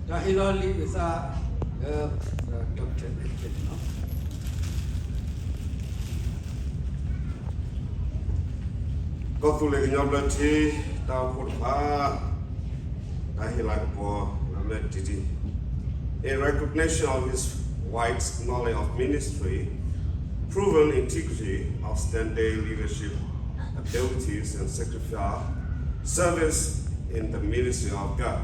တၢ်ဟ့ၣ်လီၤလံာ်အသးလၢ Doctor Richard န့ၣ်လီၤ. ကီၢ်သူလ့ၤကညီဘျၢထံ တၢ်အိၣ်ဖှိၣ်တဖၣ် တၢ်ဟ့ၣ်လၤကပီၤလၢမ့ၢ်တံၢ်တံၢ် In recognition of his wide knowledge of ministry, proven integrity, outstanding leadership abilities, and sacrifice service in the ministry of God,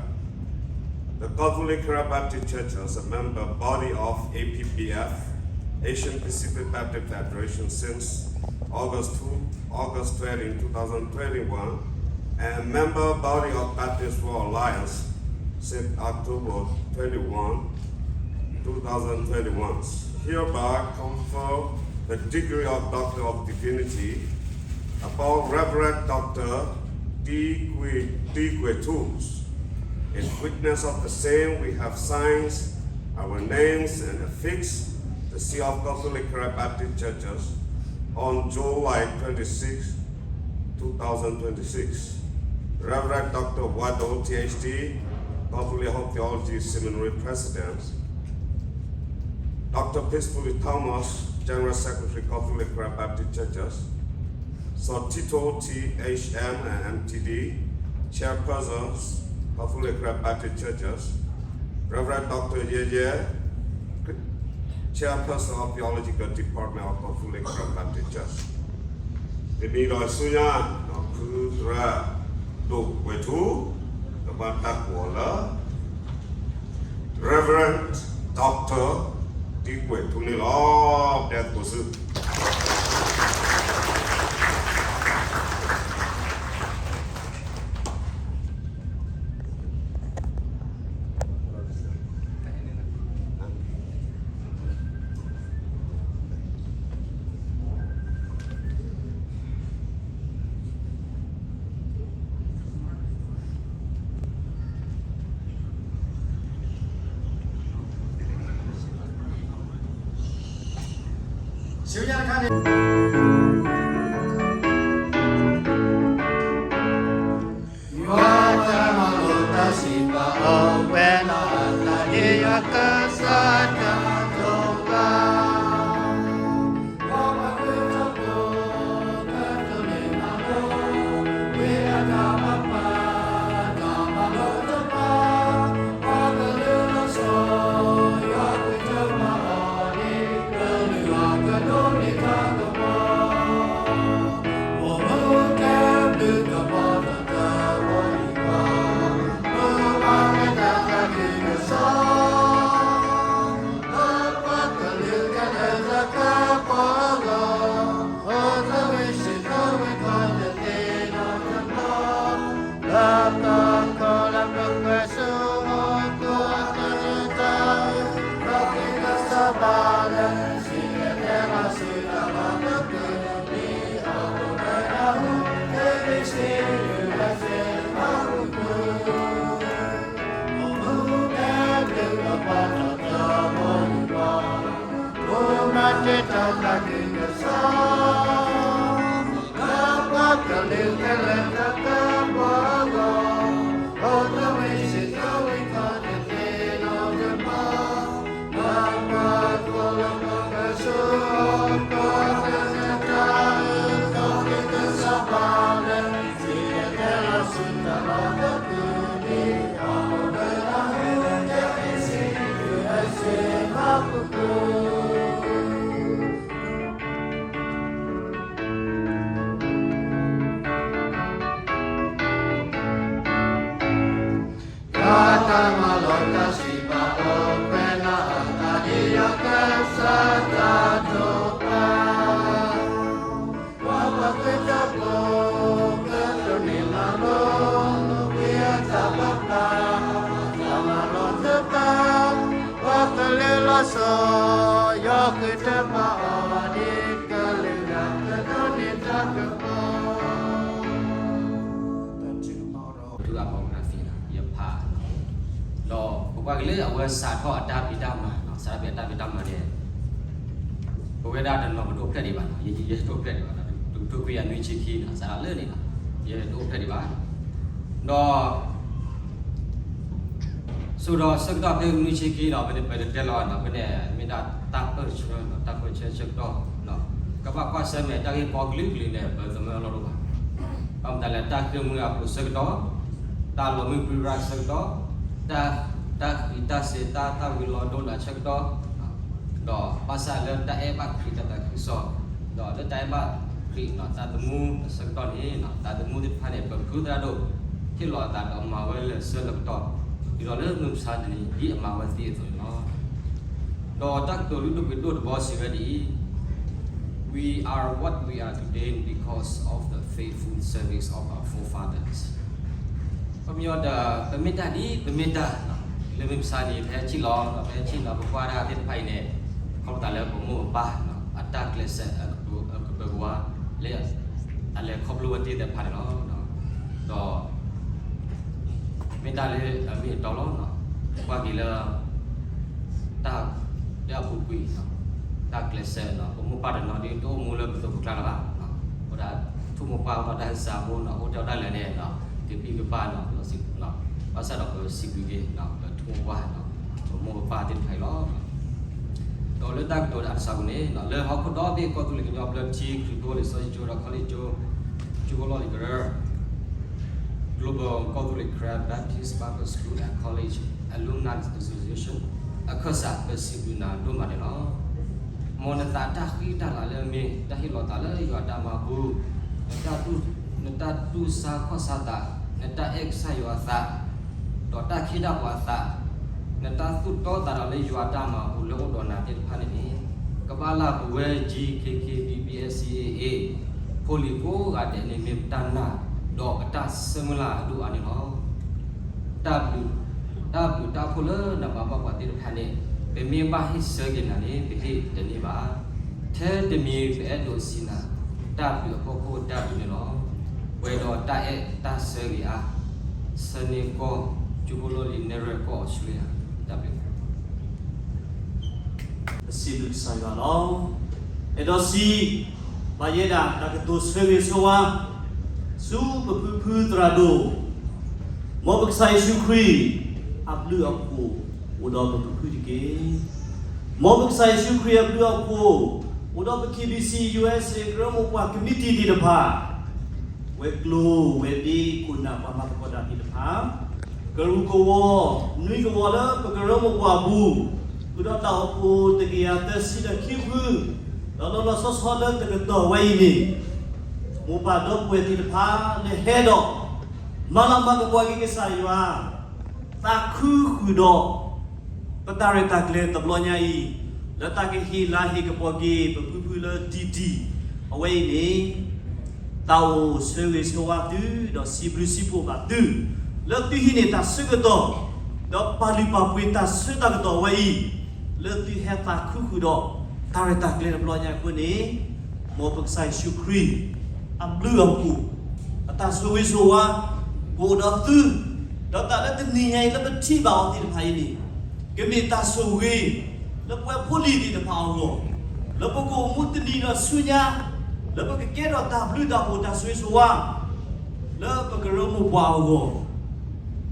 the Catholic Karen Baptist Church as a member body of A P B F, Asian Pacific Baptist Federation, since August two, August twenty, two thousand twenty-one, and member body of Baptist World Alliance since October twenty-one, two thousand twenty-one. Hereby confer the degree of Doctor of Divinity upon Reverend Doctor T. Gui, T. Gui Tus. In witness of the same, we have signed our names and affixed the seal of Catholic Karen Baptist Churches on July twenty-sixth, two thousand twenty-six. Reverend Doctor Wado, T H D, Catholic Hope Theology Seminary President, Doctor Pittsbury Thomas, General Secretary, Catholic Karen Baptist Churches, Sotito T H M and M T D, Chairpersons, Catholic Karen Baptist Churches, Reverend Doctor Ye Ye, Chairperson of Theological Department of Catholic Karen Baptist Church. တနံၤဒီးဆူညါ ဖုသရၣ် ဒိၣ်ကွဲးထူ ကဘၣ်တၢ်ကိးလၢ Reverend Doctor ဒိၣ်ကွဲးထူန့ၣ်လီၤ. တဲသကိးဆူ ဆူညါတခါန့ၣ် ယွၤတၢ်မၤလိာ်တၢ်စံးဘၣ်အီၤ ဝဲဒၣ်တၢ်ဒ်ယွၤကစၢ်တၢ်တိာ်ဘၣ် ထူအဘီမနုၤသ့ၣ်ညါ ယဖး ဒီးပကွၢ်က့ၤလၢအဝဲစးထီၣ်အတၢ်ဖံးတၢ်မၤ စးထီၣ်ဖဲအတၢ်ဖံးတၢ်မၤန့ၣ် ပဝဲဒၣ်တနီၤပတအိၣ်ဖျဲၣ်ဒံးဘၣ်နီၤ, ယဲယတအိၣ်ဖျဲၣ်ဒံးဘၣ်နီၤ, တကထိခွံကယၤနွံဆံခံနီၤ, စးထီၣ်လၢန့ၣ်နီၤ, ယဲတအိၣ်ဖျဲၣ်ဒံးဘၣ်, ဒီး ဆိဒီးဆၢကတီၢ်ဖဲမုၢ်ဆ့ခံဒီး ဖဲန့ၣ်ပတတဲလီၤနီၤ, ဖဲန့ၣ်မ့ၢ်ဒၣ်တၢ်ပၢၢ်ဆၢနီၤ, တၢ်ပၢၢ်ဆၢဆၢကတီၢ်နီၤ, ကဘၣ်ကွၢ်ဆၢၣ်မဲာ်တၢ်ဂ့ၢ်ကီကလုာ်ကလုာ်န့ၣ် ပသမၢလီၤဒိၣ်ဘၣ်. ဘၣ်မတၤလဲၣ်, တၢ်ဃ့ၢ်မှံဟးဖျိးဆၢကတီၢ်, တၢ်လီၤမုၢ်ပြံပြါဆၢကတီၢ်, တၢ် တၢ်ဃံးတၢ်စ့ၤ တၢ်သၣ်ဝံၤလီၤဒိဒၣ်ဆၢကတီၢ်, ဒီးဘၣ်ဆၣ်လၢတၢ်အဲၣ်ဘၣ်ခရံာ်တၢ်သးခုကစီၣ်, ဒီးလၢတၢ်အဲၣ်ဘၣ်ခရံာ်နီၤ တၢ်သမူအဆၢကတီၢ်န့ၣ် တၢ်သမူသ့ၣ်တဖၣ်န့ၣ် ပဖုသရၣ်ဒိၣ် ဟ့ၣ်လီၤအသးဒီးမၤဝဲလၢာ်ဆၢလၢာ်ကတီၢ်, ဒ်သိးလၢမုၢ်မဆါတနံၤ ဒ်အမၤဝဲသ့အသိးန့ၣ်လီၤ. ဒီးတၢ်ကတိၤလုၢ်ဒိၣ်ပှ့ၤဒိၣ်တဘီစံးဝဲဒ်အံၤ, We are what we are today because of the faithful service of our forefathers. ပမ့ၢ်ဒီး ပမ့ၢ်တၢ်ဒ်ပမ့ၢ်တၢ်, လၢမုၢ်မဆါန့ၣ် ပဟဲဆံၣ်လီၤ, ပဟဲဆံၣ်လီၤ ပကွၢ်ဒၣ်သ့ၣ်တဖၣ်အံၤန့ၣ်, ခီဖျိသးလၢပမိၢ်ပပၢ် အတၢ်ကျဲးစၢး အကပၢၤကဝါ လၢ အလဲၤခီဖျိဝဲသ့ၣ်တဖၣ်န့ၣ်လီၤ. ဒီး မ့ၢ်တၢ်လၢအမ့ၢ်အတီလီၤ. ကွၢ်က့ၤလၢ တၢ်လၢအပူၤကွံာ် တၢ်ကျဲးစၢးနီၤ, ပမိၢ်ပၢ်တနီၤဒ်တအိၣ်မူလၢပသိးပကျါလၢၤဘၣ်, အဝဲဒၣ်ထူၣ်မိၢ်ပှၢ်မ့ၢ်တၢ်စၢ်ဖိနီၤ အိၣ်တ့ၢ်ဒၣ်လဲာ်န့ၣ် ကဘံၣ်ကဘၣ်နီၤ, ဘၣ်ဆၣ်ဒီးပစံးဘျုးက့ၤ ပထူၣ်မိၢ်ပှၢ်နီၤ, ပမိၢ်ပပၢ်သ့ၣ်တဖၣ်အံၤလီၤ. ဒီးလၢတၢ်ကတိၤဒီးအတၢ်ဆၢကတီၢ်န့ၣ် လၢဟီၣ်ခိၣ်ဒီဘ့ၣ်ကီၢ်သူလ့ၤကညီဘျၢထံခရံာ်ဖိလံာ်စီဆှံကၠိဒီး college ကၠိ ကၠိဖိလီၢ်လံၤကရၢ Global ကီၢ်သူလ့ၤ Karen Baptist Bible School and College Alumni Association အခၢၣ်စး ပစံးဘျုးနၤဒိၣ်မးန့ၣ်လီၤ. မ်နသးတၢ်ဃံတၢ်လၤလၢအမ့ၢ်တၢ်ဟ့ၣ်လီၤသးလၢယွၤတၢ်မၤအပူၤ, နတၢ်တူၢ်ဆါခီၣ်ဆါသး, နတၢ်အဲၣ်ကစၢ်ယွၤအသး, ဒီးတၢ်ခ့တၢ်ပှၤအသး, နတၢ်သူၣ်တီသးတီလၢယွၤတၢ်မၤအပူၤလၢအိၣ်ဒီးနၤသ့ၣ်တဖၣ်န့ၣ်န့ၣ်, ကဘၣ်လၢပဝဲ G K K B B S C A A ဖိလံၤကိးဂၤဒဲးန့ၣ် မ့ၢ်ပတၢ်နာ် ဒီးပတၢ်ဆၢမုၢ်လၢ်အဒိၣ်အါန့ၣ်လီၤ. တၢ်ဘျုး, တၢ်ဘျုးတၢ်ဖှိၣ်လၢနဘၣ်ဘၣ်ပှၤသ့ၣ်တဖၣ်န့ၣ်, ပမ့ၢ်ဘၣ်ဟ့ၣ်ဆၢက့ၤနၤန့ၣ် ပဟ့ၣ်တန့ၢ်ဘၣ်. ထဲတမံၤပအဲၣ်ဒိးစံးနၤ, တၢ်ဘျုးအဖီခိၣ်တၢ်ဘျုးန့ၣ်လီၤ. ပှဲၤဒီးတၢ်အဲၣ်တၢ်ဆၢဂ့ၤအါ, ဆၢန့ၢ်ကီၢ် ကၠိဖိလီၢ်လံၤနဲၣ်ရွဲၣ်ကီၢ်အီးစထြ့လယါ, တၢ်ဘျုး ပစံးဘျုးကစၢ်ယွၤလီၤ. အဲၣ်ဒိးစံးဘၣ်ယဲဒၣ် တၢ်ကတိၤဆၢဂ့ၤဆၢဝါ ဆူပဖုဖုသရၣ်ဒိၣ်, မ်ပကစၢ်ယ့ၣ်ၡူးခရံာ် အဘျုးအဖှိၣ် အိၣ်ဒီးပဖုဖုတက့ၢ်. မ်ပကစၢ်ယ့ၣ်ၡူးခရံာ်အဘျုးအဖှိၣ် အိၣ်ဒီးပ K B C U S A ကရၢမိၢ်ပှၢ်ကမံးတံာ်သ့ၣ်တဖၣ် ဝဲၤကျိၤဝဲၤဒ့ခိၣ်နၢ်ပှၤမၤသကိးတၢ်သ့ၣ်တဖၣ်, ကရူၢ်ကဝီၤ နွံကဝီၤလၢပကရၢမိၢ်ပှၢ်အပူၤ, ဃုာ်ဒီးတၢ်အိၣ်ဖှိၣ်တကယၤသၢဆံဒီးခံဖု, ဒီးလီၤလီၤဆီဆီလၢတကတီၢ်ဝဲအံၤန့ၣ်, မိၢ်ပၢ်ဒီပုၢ်ဝဲၢ်သ့ၣ်တဖၣ်လၢဟဲဒီး မၤလၤမၤကပီၤက့ၤကစၢ်ယွၤ, သးခုဃုာ်ဒီး ပတၢ်ရဲၣ်တၢ်ကျဲၤတဘျီညါအံၤ, လၢတၢ်ကဟ့ၣ်လၤဟ့ၣ်ကပီၤက့ၤ ပဖုဖုလၢ D D အဝဲအံၤန့ၣ်, တၢ်အိၣ်ဆၢဂ့ၤဆၢဝါသု ဒီးစံးဘျုးစံးဖှိၣ်ဘၣ်သု, လၢသုဟံးန့ၢ်တၢ်ဆၢကတီၢ်, ဒီးပာ်လုၢ်ပာ်ပှ့ၤတၢ်ဆၢတၢ်ကတီၢ်ဝဲအံၤ, လၢသုဟဲသးခုဃုာ်ဒီး တၢ်ရဲၣ်တၢ်ကျဲၤတဘျီညါအဃိန့ၣ်, မ်ပကစၢ်ယ့ၣ်ၡူးခရံာ် အဘျုးအဖှိၣ်, အတၢ်ဆိၣ်ဂ့ၤဆိၣ်ဝါ, ကအိၣ်ဒီးသု, ဒီးတၢ်လၢတနံၤညါအံၤလၢပထံၣ်ဘၣ်အီၤသ့ၣ်တဖၣ်အံၤန့ၣ်, ကမ့ၢ်တၢ်ဆိၣ်ဂ့ၤ, လၢပဝဲဖိလံၤသ့ၣ်တဖၣ်အဂီၢ်, လၢပကအိၣ်မူတနံၤဒီးဆူညါ, လၢပကကဲထီၣ်တၢ်ဘျုးတၢ်ဖှိၣ်တၢ်ဆိၣ်ဂ့ၤဆိၣ်ဝါ, လၢပကရၢမိၢ်ပှၢ်အဂီၢ်,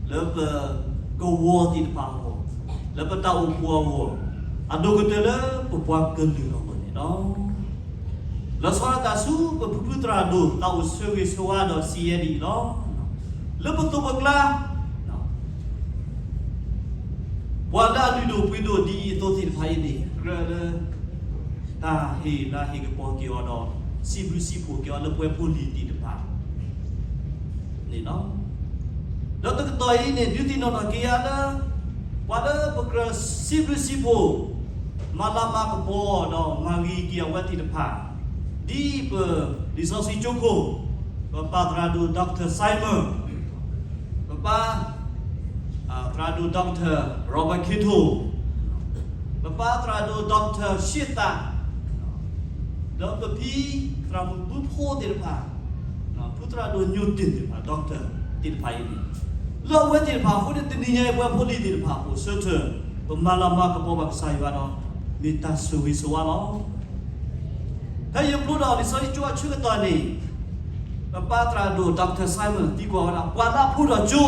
လၢပကဝီၤသ့ၣ်တဖၣ်အဂီၢ်, လၢပတၢ်အိၣ်ဖှိၣ်အဂီၢ်, အဒိၣ်ကတၢၢ်လၢပပှၤကလုာ်အဂီၢ်န့ၣ်လီၤ. လီၤဆီဒၣ်တၢ်ဆူပဖုဖုသရၣ်ဒိၣ် တၢ်အိၣ်ဆၢဂ့ၤဆၢဝါဒီးစံးယဲဒ်အံၤလီၤ. လၢပသိးပကျါ, ပှၤလၢအလုၢ်ဒိၣ်ပှ့ၤဒိၣ်ဒ်အံၤအသိးသ့ၣ်တဖၣ်အံၤန့ၣ်, ကြၢးလၢ တၢ်ဟ့ၣ်လၤဟ့ၣ်ကပီၤက့ၤအီၤဒီး စံးဘျုးစံးဖှိၣ်က့ၤအီၤလၢပဝဲဖိလံၤသ့ၣ်တဖၣ် န့ၣ်လီၤ. ဒီးတကတီၢ်အံၤန့ၣ် ဒုးသ့ၣ်နီၣ်ထီၣ်က့ၤယၤလၢ ပှၤလၢပကြၢးစံးဘျုးစံးဖှိၣ်, မၤလၤမၤကပီၤဒီးမၤဂ့ၤက့ၤအဝဲသ့ၣ်တဖၣ်, ဒ်ပလံာ်စီဆှံကၠိခိၣ်, ပပၢ်သရၣ်ဒိၣ် Doctor Simon, ပပၢ် သရၣ်ဒိၣ် Doctor Robert Kitto, ပပၢ်သရၣ်ဒိၣ် Doctor ရှ့သး, ဒီးပဖံသရၣ်မုၣ်ဘုဖိသ့ၣ်တဖၣ်, ဖုသရၣ်ဒိၣ်ညိၣ်တ့ၢ်သ့ၣ်တဖၣ် Doctor သ့ၣ်တဖၣ်အံၤန့ၣ်, လၢအဝဲသ့ၣ်တဖၣ်အဃိန့ၣ် တနံၤညါအံၤပဝဲဖိလံၤသ့ၣ်တဖၣ်အိၣ်ဆၢထၢၣ်, ပမၤလၤမၤကပီၤဘၣ်ကစၢ်ယွၤဒီး မ့ၢ်တၢ်ဆိၣ်ဂ့ၤဆိၣ်ဝါလီၤ. ဖဲယပျိဒီးလံာ်စီဆှံကၠိအဆၢကတီၢ်န့ၣ်, ပပၢ်သရၣ်ဒိၣ် Doctor Simon သံကွၢ်ဝဲဒၣ် ပှၤလၢအဖှူထီၣ်ကၠိ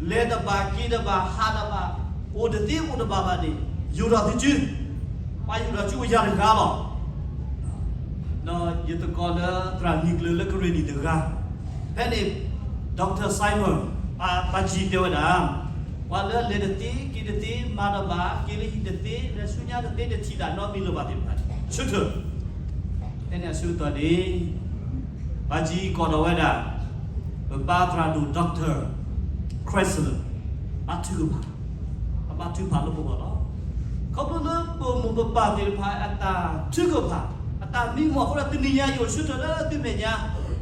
လဲၤတဘၣ်က့ၤတဘၣ်ဟးတဘၣ် အိၣ်တသ့အိၣ်တဘၣ်ဘၣ်န့ၣ် ယိၤထီၣ်သုစု, ပှၤယိၤထီၣ်စုအိၣ်ယၤတဂၤလီၤ. ဒီးယသကိးလၢသရၣ်နံၤကျၢၤလၢကရ့ၣ်နံၤတဂၤ, ဖဲန့ၣ် Doctor Simon ပၢ် ပၢ်ကၠံတဲဝဲဒၣ်, ပှၤလၢလဲၤတသ့က့ၤတသ့ မၤတဘၣ် က့ၤလၢဟံၣ်တသ့ လဲၤဆူညါတသ့ တထံၣ်တၢ်နီတမံၤလၢၤဘၣ်သ့ၣ်တဖၣ်န့ၣ် ဆၢထၢၣ်. ဖဲန့ၣ်အဆၢကတီၢ်န့ၣ် ပၢ်ကၠံကိးထီၣ်ဝဲဒၣ် ပပၢ်သရၣ်ဒိၣ် Doctor Chrysler ဘါထုကဖၣ်, အဘါထုကဖၣ်လၢပဂီၢ်လီၤ. ခီဖျိလၢပမိၢ်ပပၢ်သ့ၣ်တဖၣ်အတၢ်ထုကဖၣ် အတၢ်မံမီၢ်အဃိဒီး တနံၤညါယအိၣ်ဆၢထၢၣ်လၢသုမဲာ်ညါ,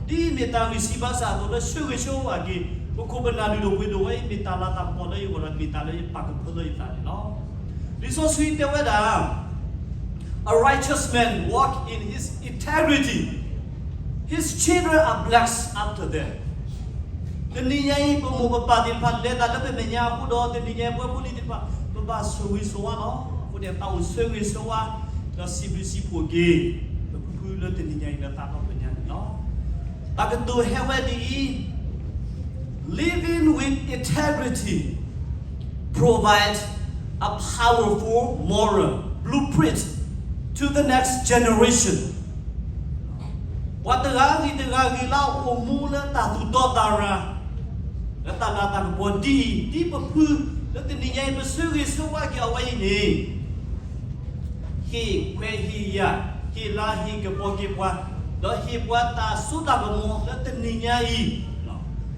ဒ်အမ့ၢ်တၢ်ဂံၢ်စၢ်ဘါစၢ်အသိးလၢဆၢဂ့ၤဆၢဝါက့ၤ ပခိၣ်ပနၢ်လုၢ်ဒိၣ်ပှ့ၤဒိၣ်ဝဲအံၤ မ့ၢ်တၢ်လၤတၢ်ကပီၤလၢယဂီၢ်ဒီး မ့ၢ်တၢ်လၢယပာ်ကဖၢလၢယသးန့ၣ်လီၤ. လံာ်စီဆှံတဲဝဲဒၣ် A righteous man walk in his integrity. His children are blessed after death. တနံၤညါအံၤ ပမိၢ်ပပၢ်သ့ၣ်တဖၣ်လဲၤတၢ်လၢပမဲာ်ညါအဃိဒီး တနံၤညါအံၤ ပဝဲဖိလံၤသ့ၣ်တဖၣ် ပဘၣ်ဆိၣ်ဂ့ၤဆိၣ်ဝါလီၤ. အဃိန့ၣ် သးအိၣ်ဆၢဂ့ၤဆၢဝါ ဒီးစံးဘျုးစံးဖှိၣ်က့ၤ ပဖုဖုလၢတနံၤညါအံၤလၢသးဒီဖျၢၣ်ညါန့ၣ်လီၤ. တၢ်ကတိၤဟဲဝဲဒ်အံၤ, Living with integrity provide a powerful moral blueprint to the next generation. ပှၤတဂၤဂ့ၤတဂၤဂ့ၤလၢအအိၣ်မူလၢတၢ်သူၣ်တီသးရၤ လၢတၢ်လၤတၢ်ကပီၤဒ်အံၤ ဒ်ပဖုလၢတနံၤညါအံၤ ပဆၢဂ့ၤဆၢဝါက့ၤအဝဲအံၤန့ၣ် ဟ့ၣ်ခွဲးဟ့ၣ်ယာ်, ဟ့ၣ်လၤဟ့ၣ်ကပီၤက့ၤပှၤ, ဒီးဟ့ၣ်ပှၤတၢ်စိတၢ်ကမီၤလၢတနံၤညါအံၤ,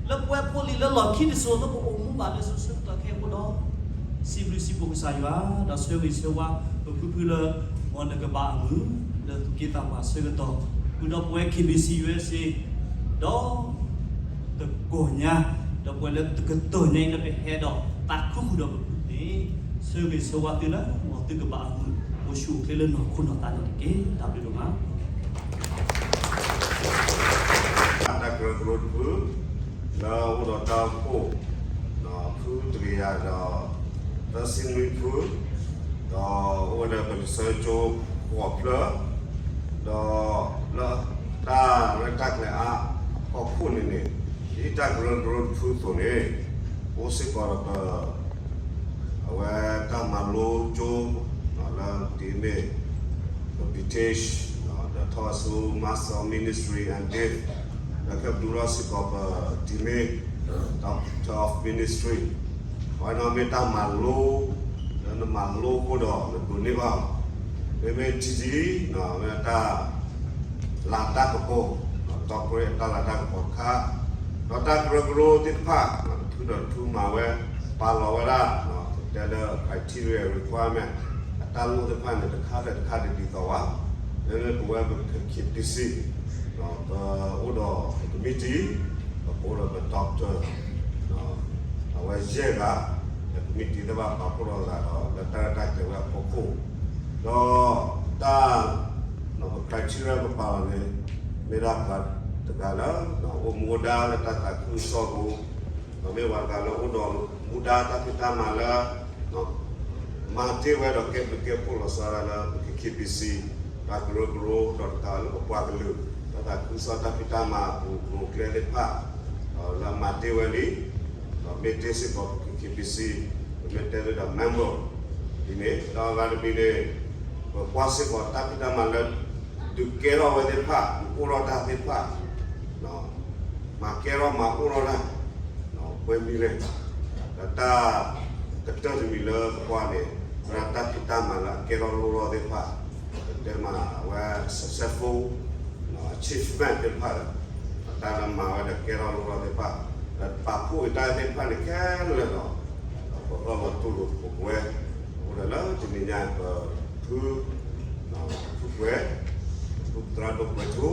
လၢပဝဲဖိလံၤလၢလီၢ်ခံတစိၤလၢပအိၣ်မူဘၣ်လၢစိၤဆၢကတီၢ်ခဲအံၤအဃိဒီး, စံးဘျုးစံးဖှိၣ်ကစၢ်ယွၤ, ဒီးဆၢဂ့ၤဆၢဝါ ပဖုဖုလၢ မ်နကဘၣ်အမုာ် လၢသူၣ်က့သးပှၢ်ဆၢကတီၢ်, ဃုာ်ဒီးပဝဲ K B C U S A ဒီး တကီၢ်ညါ, ဒီးပဝဲလၢတကတီၢ်ညါအံၤလၢပဟဲဒီးသးခုဃုာ်ဒီးပဖုန့ၣ်, ဆၢဂ့ၤဆၢဝါသုလၢ မ်သုကဘၣ်အမုာ် အိၣ်ဆူၣ်အိၣ်ချ့လၢနီၢ်ခိနီၢ်သးန့ၣ်တက့ၢ်. တၢ်ဘျုးဒိၣ်မး. တၢ်ကရၢကရိတဖု လၢအိၣ်ဒီးတၢ်အိၣ်ဖှိၣ် ဖုတကယၤဒီး သၢဆံနွံဖု, ဒီးအိၣ်ဝဲဒီးပလံာ်စီဆှံကၠိဃိးဖျၢၣ်, ဒီးလၢတၢ်ရဲၣ်တၢ်ကျဲၤအါအဖီခိၣ်န့ၣ်န့ၣ်, ဒ်တၢ်ကရၢကရိတဖုအသိးန့ၣ်, အိၣ်စ့ၢ်ကီးဒီးပ အဝဲတၢ်မၤလိကၠိ လၢဒ်အမ့ၢ် ပ British ဒီးထီၣ်ဆူ Master of Ministry and Dean လၢကဒုးထီၣ်စ့ၢ်ကီးပ ဒ်မ့ၢ် Doctor of Ministry အဝဲန့ၣ်မ့ၢ်တၢ်မၤလိ လၢနမၤလိအဃိဒီး နဒိးန့ၢ်ဘၣ်အီၤ, မ့မ့ၢ်ထံထံ မ့ၢ်တၢ် လၤတၢ်ကပီၤ, ဒီးပဝဲအတၢ်လၤတၢ်ကပီၤတခါ, ဒီးတၢ်ကရၢကရိသ့ၣ်တဖၣ် တဖုဒီးတဖုမၤဝဲ ပာ်လီၤဝဲဒၣ် တဲလၢ criteria requirement အတၢ်လိၣ်သ့ၣ်တဖၣ်န့ၣ် တခါလၢတခါတဒ်သိးဘၣ်, မ့မ့ၢ်ပဝဲပ K B C ပအိၣ်ဒီး committee ပအိၣ်ဒီးပ doctor အဝဲယဲၢ်ဂၤ committee သ့ၣ်တဖၣ်ပာ်ဖှိၣ်လိာ်သးဒီး လၢတၢ်ရဲၣ်တၢ်ကျဲၤဝဲအဖီခိၣ်, ဒီးတၢ် ပ criteria ပပာ်လီၤန့ၣ် မ့ၢ်ဒၣ်ပှၤတဂၤလၢ အိၣ်မူအိၣ်ဒါလၢတၢ်သးခုကစီၣ်အပူၤ, ဒီးမ့ၢ်ပှၤတဂၤလၢအိၣ်ဒီးမူဒါတၢ်ဖံးတၢ်မၤလၢ မၤတ့ၢ်ဝဲဒီးကဲဘျုးကဲဖှိၣ်လီၤဆီဒၣ်လၢပ K B C တၢ်ကရၢကရိ ဒီးတကးလၢပပှၤကလုာ် တၢ်သးခုကစီၣ်တၢ်ဖံးတၢ်မၤအပူၤ ကျိၤကျဲသ့ၣ်တဖၣ် လၢမၤတ့ၢ်ဝဲလံ, ဒီးမ့ၢ်တ့ၢ်စ့ၢ်ကီးပ K B C ပမ့ၢ်တဲဝဲဒၣ် member ဒ်န့ၣ် ဒီးအဂၤတမံၤန့ၣ် ပကွၢ်စ့ၢ်ကီးတၢ်ဖံးတၢ်မၤလၢ ဒုးကဲထီၣ်ဝဲသ့ၣ်တဖၣ် ဒုးအိၣ်ထီၣ်တၢ်သ့ၣ်တဖၣ် မၤကဲထီၣ်မၤအိၣ်ထီၣ်တၢ် ပှဲၤမံၤလဲၣ်, ဒီးတၢ်ကတၢၢ်တမံၤလၢပကွၢ်န့ၣ် ဝဲဒၣ်တၢ်ဖံးတၢ်မၤလၢအကဲထီၣ်လိၣ်ထီၣ်သ့ၣ်တဖၣ် ပတဲမးအဝဲ successful achievement သ့ၣ်တဖၣ်ဒီး တၢ်လၢမၤဝဲဒီးကဲထီၣ်လိၣ်ထီၣ်သ့ၣ်တဖၣ် ဒီးပာ်ဖှိၣ်က့ၤတၢ်သ့ၣ်တဖၣ်န့ၣ်ခဲလၢာ်ဒီး ပအၢၣ်လီၤတူၢ်လိာ်သကိးပဝဲ အဃိဒီးလၢတနံၤညါပ ဖု ဖုကွဲး ဖုသရၣ်ဒိၣ်ကွဲးထူ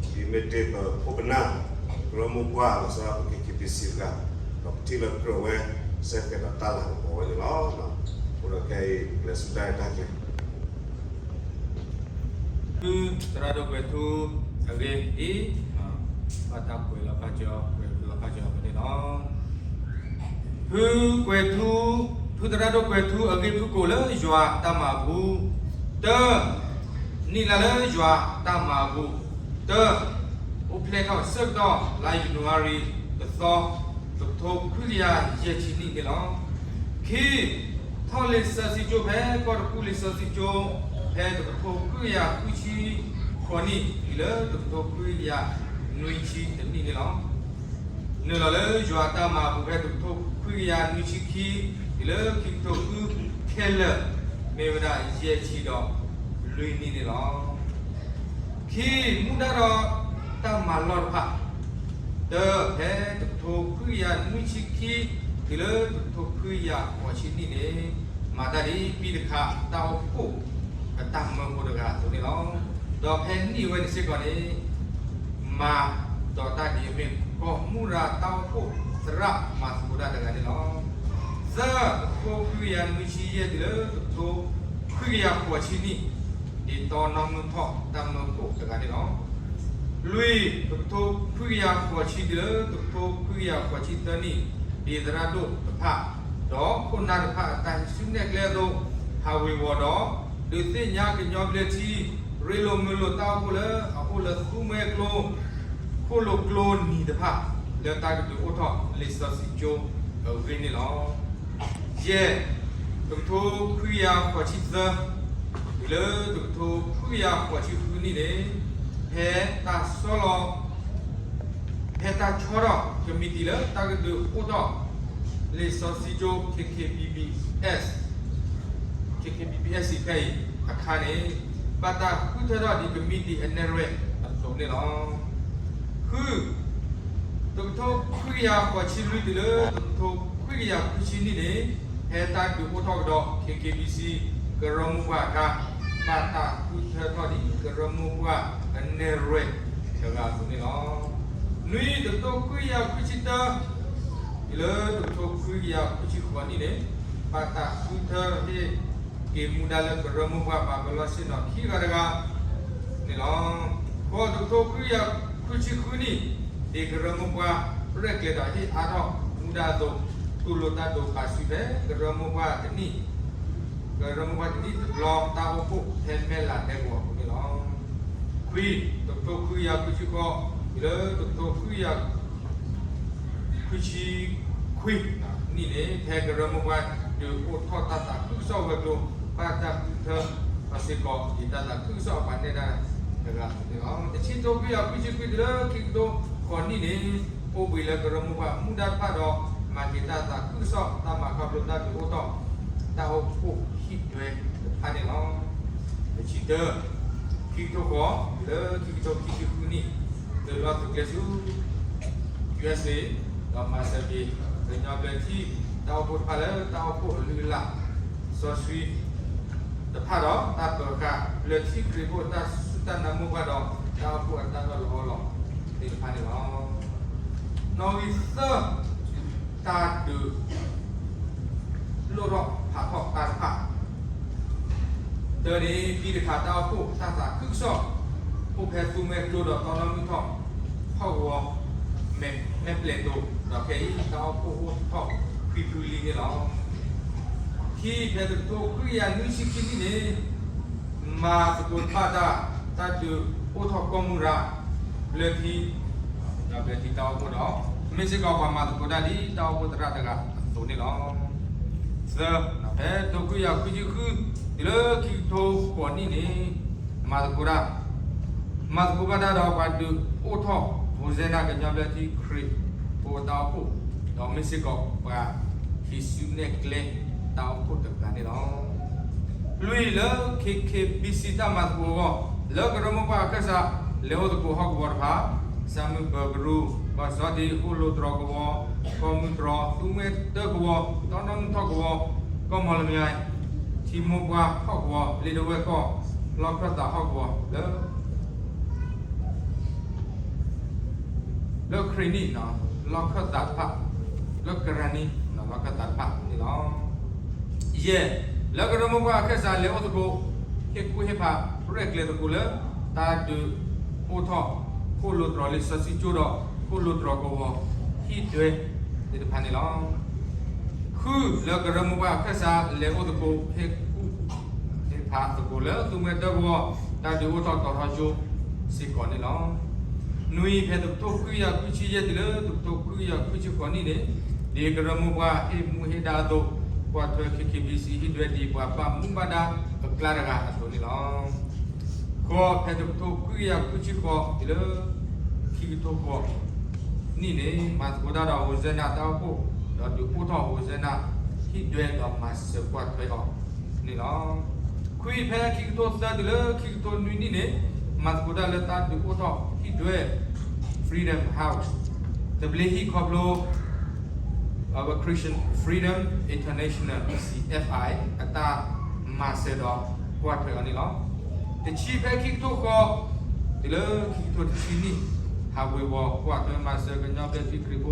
ဒ်မ့ၢ်တ့ၢ်ပခိၣ်ပနၢ် ကရၢမိၢ်ပှၢ် လီၤဆီဒၣ်ပ K K B C တဂၤ ဒီးပထံၣ်လၢကြၢးဝဲ စဲဃဲးဒီးတၢ်လၤကပီၤဝဲန့ၣ်လီၤ. အဃိဒီးခဲအံၤ ပကလဲၤဆူတၢ်ရဲၣ်တၢ်ကျဲၤ ဖုသရၣ်ဒိၣ်ကွဲးထူ အဂ့ၢ်အံၤ ဘၣ်တၢ်ကွဲးလီၤဘၣ်ကၠီ ကွဲးလီၤဘၣ်ကၠီဖဲန့ၣ်လီၤ. ဖုကွဲးထူ, ဖုသရၣ်ဒိၣ်ကွဲးထူ အဂ့ၢ်ဖုကိာ်လၢယွၤတၢ်မၤအပူၤ, တၢ, နံၣ်လါလၢယွၤတၢ်မၤအပူၤ, တၢ, အိၣ်ဖျဲၣ်ထီၣ်ဆၢကတီၢ် လါယနူၤအါရံၤတသီ, တကထိခွံကယၤယဲၢ်ဆံနံၣ်န့ၣ်လီၤ. ခံ, ထီၣ်လံာ်စီဆှံကၠိဖဲကီၢ်တကူၣ်လံာ်စီဆှံကၠိ ဖဲတကထိခွံကယၤဃုဆံဃိးနံၣ် တုၤလၢတကထိခွံကယၤနွံဆံတနံၣ်န့ၣ်လီၤ. နုာ်လီၤလၢယွၤအတၢ်မၤအပူၤဖဲတကထိခွံကယၤနွံဆံခံ တုၤလၢခံကထိဃုခဲလၢာ် မ့ၢ်ဝဲဒၣ်ယဲၢ်ဆံဒီးလွံၢ်နံၣ်န့ၣ်လီၤ. ခံ, မူဒါဒီးတၢ်မၤလီၢ်တဖၣ်, တၢ, ဖဲတကထိခွံကယၤနွံဆံခံ တုၤလၢတကထိခွံကယၤဃိးဆံနံၣ်န့ၣ် မၤတၢ်ဒ်ပံတခးတၢ်အိၣ်ဖှိၣ်အတၢ်မၢဖိတဂၤအသိးန့ၣ်လီၤ. ဒီးဖဲနံၣ်ဝဲန့ၣ်စ့ၢ်ကီးန့ၣ် မၤဒီးတၢ်ဒ်အမ့ၢ်ကီၢ်မူရၤတၢ်အိၣ်ဖှိၣ်သရၣ်မၤသကိးတၢ်တဂၤန့ၣ်လီၤ. သၢ, တကထိခွံကယၤနွံဆံယဲၢ်တုၤလၢတကထိခွံကယၤဃိးဆံနံၣ် ဒ်တီနီၢ်မုၢ်ထီၣ်တၢ်မၢဖိတဂၤန့ၣ်လီၤ. လွံၢ်, တကထိခွံကယၤဃိးဆံတုၤလၢတကထိခွံကယၤဃိးဆံသၢနံၣ် ဒ်သရၣ်ဒိၣ်တဖၣ် ဒီးခိၣ်နၢ်တဖၣ်အတၢ်ဟံးစုနဲၣ်ကျဲအသိး ဟးဝ့ၤဝီၤဒီး ဒုးသ့ၣ်ညါကညီဘျၢထံ ရ့လိာ်မုာ်လိာ်တၢ်အိၣ်ဖှိၣ်လၢအအိၣ်လၢသူမှဲကျိ ခိၣ်လိာ်ကျိနံၤတဖၣ် လၢတၢ်ကဒုးအိၣ်ထီၣ်လံာ်စီဆှံကၠိအဂ့ၢ်န့ၣ်လီၤ. ယဲၢ်, တကထိခွံကယၤဃိးဆံသၢ တုၤလၢတကထိခွံကယၤဃိးဆံဃုနံၣ်န့ၣ် ဖဲတၢ်ဆီလီၤ ဖဲတၢ်ဆီထီၣ်ကမံးတံာ်လၢတၢ်ကဒုးအိၣ်ထီၣ်လံာ်စီဆှံကၠိ K K B B S, K K B B S ဖဲအံၤအခါန့ၣ် ဘၣ်တၢ်ဃုထၢထီၣ်ဒ်ကမံးတံာ်အနဲၣ်ရွဲၣ်အသိးန့ၣ်လီၤ. ဃု, တကထိခွံကယၤဃိးဆံလွံၢ်တုၤလၢတကထိခွံကယၤဃုဆံနံၣ်န့ၣ် ဖဲတၢ်ဒုးအိၣ်ထီၣ်ကဒီး K K B C ကရၢမိၢ်ပှၢ်အခါ ဘၣ်တၢ်ဃုထၢထီၣ်ဒ်ကရၢမိၢ်ပှၢ်အနဲၣ်ရွဲၣ်တဂၤအသိးန့ၣ်လီၤ. နွံ, တကထိခွံကယၤခွံဆံတၢ တုၤလၢတကထိခွံကယၤခွံဆံဃိးနံၣ်န့ၣ် ဘၣ်တၢ်ဃုထၢဟ့ၣ်က့ၤမူဒါလၢကရၢမိၢ်ပှၢ်ပှၤပၢၤလီၢ်ဆ့ၣ်နီၤခံဂၤတဂၤန့ၣ်လီၤ. ဃိး, တကထိခွံကယၤခွံဆံဃုနံၣ် ဒ်ကရၢမိၢ်ပှၢ်ရဲၣ်ကျဲၤဒီးဟ့ၣ်အါထီၣ်မူဒါအသိး တူၢ်လိာ်တၢ်ဒိးပာ်စုဖဲကရၢမိၢ်ပှၢ်တနံၣ် ကရၢမိၢ်ပှၢ်တနံၣ်တဘျီ တၢ်အိၣ်ဖှိၣ်ဖဲမဲၢ်လးဒဲကဝီၤအပူၤန့ၣ်လီၤ. ခွံ, တကထိခွံကယၤခွံဆံဃိး တုၤလၢတကထိခွံကယၤ ခွံဆံခွံနံၣ်န့ၣ် ဖဲကရၢမိၢ်ပှၢ်ဒုးအိၣ်ထီၣ်တၢ်သးခုကစီၣ်ဝဲၤကျိၤ ဘၣ်တၢ်ဃုထၢအီၤစ့ၢ်ကီး ဒ်တၢ်သးခုကစီၣ်အပှၤနဲၣ်တၢ်တဂၤအသိးန့ၣ်လီၤ. တဆံတကထိခွံကယၤခွံဆံခွံတုၤလၢခံကထိဃိးနံၣ်န့ၣ် အိၣ်ဘှံးလၢကရၢမိၢ်ပှၢ်မူဒါတဖၣ်ဒီး မၤက့ၤတၢ်သးခုကစီၣ် တၢ်မၤခီဖျိတၢ်ဒုးအိၣ်ထီၣ် တၢ်အိၣ်ဖှိၣ်ဟံၣ်ဒွဲတဖၣ်န့ၣ်လီၤ. တဆံတၢ, ခံကထိဃိး တုၤလၢခံကထိခံဆံဃုနံၣ် သုးလီၢ်သုးကျဲဆူ ယူအ့စ့ ဒီးမၤစၢၤက့ၤ ကညီဘျၢထံ တၢ်အိၣ်ဖှိၣ်တဖၣ်လၢတၢ်အိၣ်ဖှိၣ်အလုၢ်အလၢ် စီဆှံတဖၣ်ဒီး တၢ်ပၢၤဃာ်ဘျၢထံခရံာ်ဖိအတၢ်စူၢ်တၢ်နာ်မိၢ်ပှၢ်ဒီး တၢ်အိၣ်ဖှိၣ်အတၢ်အၢၣ်လီၤအီလီၤသ့ၣ်တဖၣ်န့ၣ်လီၤ. နီၣ်ဂံၢ်သၢ, တၢ်ဒုး လိၣ်ထီၣ်ဖးထီၣ်တၢ်တဖၣ် တၢန့ၣ် ပံတခးတၢ်အိၣ်ဖှိၣ်တၢ်သးခုကစီၣ် အိၣ်ဖဲသူမှဲကျိဒီးတီနီၢ်မုၢ်ထီၣ် ဟီၣ်ကဝီၤ မဲာ်ပျဲၢ်တိၤ ဒီးခဲအံၤ တၢ်အိၣ်ဖှိၣ်အိၣ်ထီၣ်ခွံဖုလံန့ၣ်လီၤ. ခံ, ဖဲတကထိခွံကယၤနွံဆံခံနံၣ်န့ၣ် မၤသကိးတဘၣ်တၢ် တၢ်ဒုးအိၣ်ထီၣ်ကီၢ်မူရၤ ဘျၢထံ ဘျၢထံတၢ်အိၣ်ဖှိၣ်ဒီး မ့ၢ်စ့ၢ်ကီးပှၤမၤသကိးတၢ်ဒ်တၢ်အိၣ်ဖှိၣ်သရၣ်တဂၤအသိးန့ၣ်လီၤ. သၢ, ဖဲတကထိခွံကယၤခွံဆံဃု တုၤလၢခံကထိဃိးနံၣ်န့ၣ် မၤသကိးတၢ် မၤသကိးဘၣ်တၢ်ဒီးပှၤဒုးအိၣ်ထီၣ် ဘိစဲဒၣ်ကညီဘျၢထံခရံာ်ဖိတၢ်အိၣ်ဖှိၣ် ဒီးမ့ၢ်စ့ၢ်ကီးပှၤဟံးစုနဲၣ်ကျဲတၢ်အိၣ်ဖှိၣ်တဂၤန့ၣ်လီၤ. လွံၢ်, လၢ K K B C တၢ်မၤသကိးအဂီၢ် လၢကရၢမိၢ်ပှၢ်အခၢၣ်စး လဲၤအိၣ်သကိးဟီၣ်ကဝီၤတဖၣ် စၢ်မုၢ်ပၢၤကရူၢ် ကီၢ်စီၤဒ့ ဃိၣ်လိာ်တြီၤကဝီၤ ကီၢ်မုၢ်တြီၤ သူမှဲတၢကဝီၤ တီနီၢ်မုၢ်ထီၣ်ကဝီၤ ကီၢ်မီၣ်လမၠဲ ထံမိၢ်ပှၢ်ဟီၣ်ကဝီၤ လ့တဝဲၢ်ကီၢ် လီၢ်ခၢၣ်သးဟီၣ်ကဝီၤ လၢ လၢခရံာ်နံၣ် လီၢ်ခၢၣ်သးတဖၣ် လၢကရံာ်နံၣ် လီၢ်ခၢၣ်သးတဖၣ်န့ၣ်လီၤ. ယဲၢ်, လၢကရၢမိၢ်ပှၢ်အခၢၣ်စးလဲၤအိၣ်သကိး ဟ့ၣ်ကူၣ်ဟ့ၣ်ဖး ရဲၣ်ကျဲၤသကိးလၢ တၢ်ဒုးအိၣ်ထီၣ် ဃိၣ်လိာ်တြီၤလံာ်စီဆှံကၠိဒီး ဃိၣ်လိာ်တြီၤကဝီၤ ဟံၣ်ဒွဲသ့ၣ်တဖၣ်န့ၣ်လီၤ. ဃု, လၢကရၢမိၢ်ပှၢ်အခၢၣ်စးလဲၤအိၣ်သကိး ဟ့ၣ်ကူၣ်ဟ့ၣ်ဖးသကိးလၢ သူမှဲတၢကဝီၤ တၢ်ဒုးအိၣ်ထီၣ်တီၤထီကၠိစ့ၢ်ကီးန့ၣ်လီၤ. နွံ, ဖဲတကထိခွံကယၤခွံဆံယဲၢ်တုၤလၢတကထိခွံကယၤခွံဆံဃိးနံၣ်န့ၣ်, ဒ်ကရၢမိၢ်ပှၢ်ဟ့ၣ်မူဟ့ၣ်ဒါအသိး, ကွၢ်ထွဲ K K B C ဟံၣ်ဒွဲဒ်ပှၤဘၣ်မူဘၣ်ဒါအကျါတဂၤအသိးန့ၣ်လီၤ. ဃိး, ဖဲတကထိခွံကယၤခွံဆံဃိးတုၤလၢခံကထိဃိးနံၣ်န့ၣ်, မၤသကိးတၢ်ဒီး Hosanna တၢ်အိၣ်ဖှိၣ်, ဒီးဒုးအိၣ်ထီၣ် Hosanna ဟံၣ်ဒွဲဒီးမၤစၢၤကွၢ်ထွဲအီၤန့ၣ်လီၤ. ခွံ, ဖဲခံကထိသၢတုၤလၢခံကထိနွံနံၣ်န့ၣ်, မၤသကိးတၢ်လၢတၢ်ဒုးအိၣ်ထီၣ်ဟံၣ်ဒွဲ Freedom House သဘျ့ဟံၣ်ခီဖျိ Christian Freedom International, C F I အတၢ်မၤစၢၤဒီးကွၢ်ထွဲအီၤန့ၣ်လီၤ. တဆံ, ဖဲခံကထိဃိးတုၤလၢခံကထိတဆံနံၣ်, ဟးဝ့ၤဝီၤကွၢ်ထွဲမၤစၢၤကညီဘျၢထံခရံာ်ဖိ